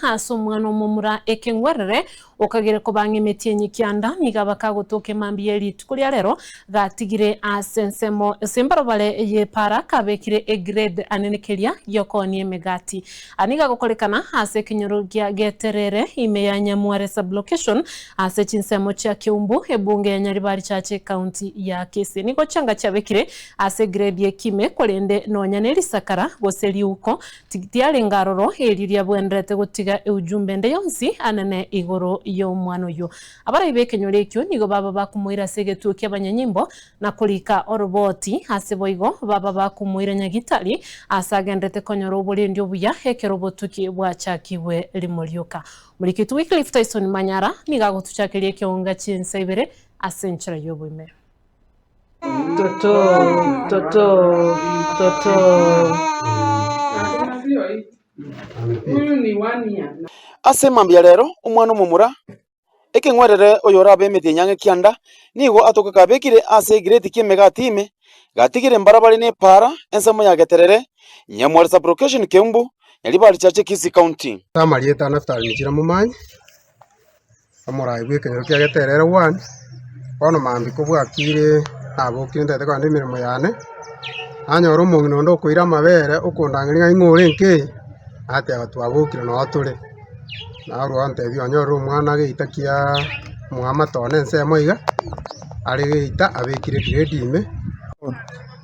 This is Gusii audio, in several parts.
ase omwana omomura ekeng'werere okagire kobang'a emetienyi kianda, nigo abakagotoka emambia ye rituko ria rero gatigire ase ensemo ase embarobare y'epaara kabekire egrade anene keria gi'okoonia emegati. Aya nigo agokorekana ase ekenyoro gia Geterere ime ya Nyamware sub-location ase chinsemo chia Keumbu ebunge ya Nyaribari Church ecounty ya Kisii. Nigo chianga chiabekire ase egrade ekime korende nonya nerisakara gose riuko Tiarenge aroro erio riabwenerete gotiga eujumbe ende yonsi anene igoro y'omwana oyio. Abarai b'ekenyoro ekio nigo baba bakomoira ase egetuo ki'abanyanyimbo na korika oroboti, ase boigo baba bakomoira Nyagitari aase agenderete konyora oborendi obuya ekero obotuki bwachakigwe rimo rioka. Omoriki oito Wycliffe Tyson Manyara nigo agotuchakeria ekeonga chinsa ibere ase enchera y'oboime. Toto, toto, toto. Ase mambia rero, omwana omomura, ekeng'werere oyorabe emetienyi ang'e kianda, nigo atoka kabekire ase egireti ki'emegati ime, gatigire mbarabare nepaara, ensemo ya Geterere, Nyamware Sub-location Keumbu, Nyaribari Chache Kisii County. Amarieta a Naftali Michira Momanyi. Omorai bw'ekenyoro kia Geterere one, bono mambia kobwakire nabokire ntagete kogenda emeremo yane, nanyora omong'ina onde okoira amabere okondangeria ng'a ing'o ore enka eye, nateba twabokire noo tore. Narwo ontebia onyorire omwana geita kiaa omoamate one ensemo iga, are geita abekire egrade ime.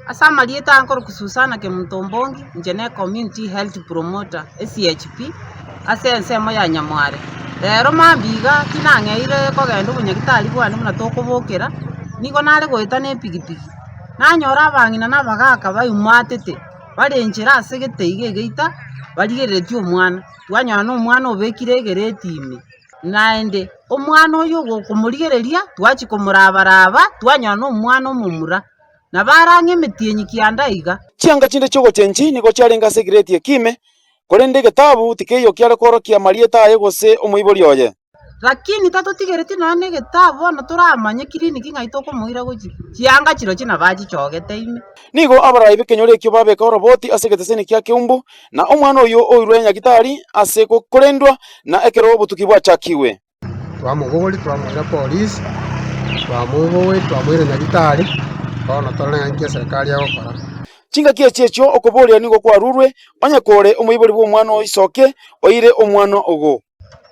Ase amarieta aya nkorokwa Susana Kemunto Ombongi, inche ne Community Health Promoter, CHP, ase ensemo ya Nyamware. Rero mambia iga tinang'eire kogenda obonyagitari bwane buna tokobokera, nigo nare goeta ne epigipigi, nanyora abang'ina na abagaka baimatete, bare nchera ase gete iga egeita, barigereretie omwana, twanyora na omwana obekire egereti ime. Naende omwana oyio ogokomorigereria, twachia komoraba-raba, twanyora na omwana omomura. Nabo arang'e emetienyi kianda iga. Chianga chinde chi'ogochenchi nigo chiarenge ase egireti ekime, korende egetabu tikeiyo kiare koorokia amarieta aye gose omoibori oye. Lakini tatotigereti nonya negetabu bono toramanye kiriniki ng'ai tokomoira gochia. Chianga chirochio nabo achichogete ime. Nigo abarai b'ekenyoro ekio babeka oroboti ase egeteseni kia Keumbu, na omwana oyio oirwe Nyagitari ase gokorendwa na ekero obotuki bwachakigwe. Twamobogoria twamoira polisi, twamobogoria twamoira nyagitari, bono torore ng'a inki eserekari egokora. Chingaki echi echio okoboria nigo kwarurwe, onye kore omoibori bw'omwana o Isoke, oire omwana ogo.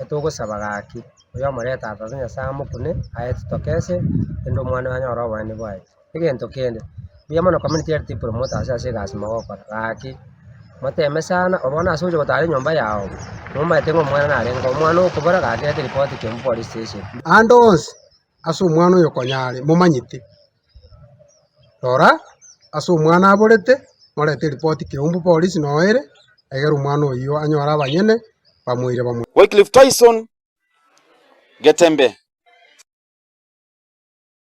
Etogosaba gaki, oyo omoreta tata Nyasae amokune, aye totokese, rende omwana oye anyore oboene bwaye. Egento kende, mbuya mono community health promoters ase egasi mogokora, gaki moteme sana, obo bono ase ogocha gotara enyomba yago, nomanyete ng'a omwana narenge oo, omwana okobora gaki reta eripoti Kiambu police station. Ande onsi ase omwana oyo konya are, momanyete. Rora, ase omwana aborete, morete eripoti Kiambu police noo ere, egere omwana oyio anyore abanyene, bamoire bamoire. Wycliffe Tyson, Getembe.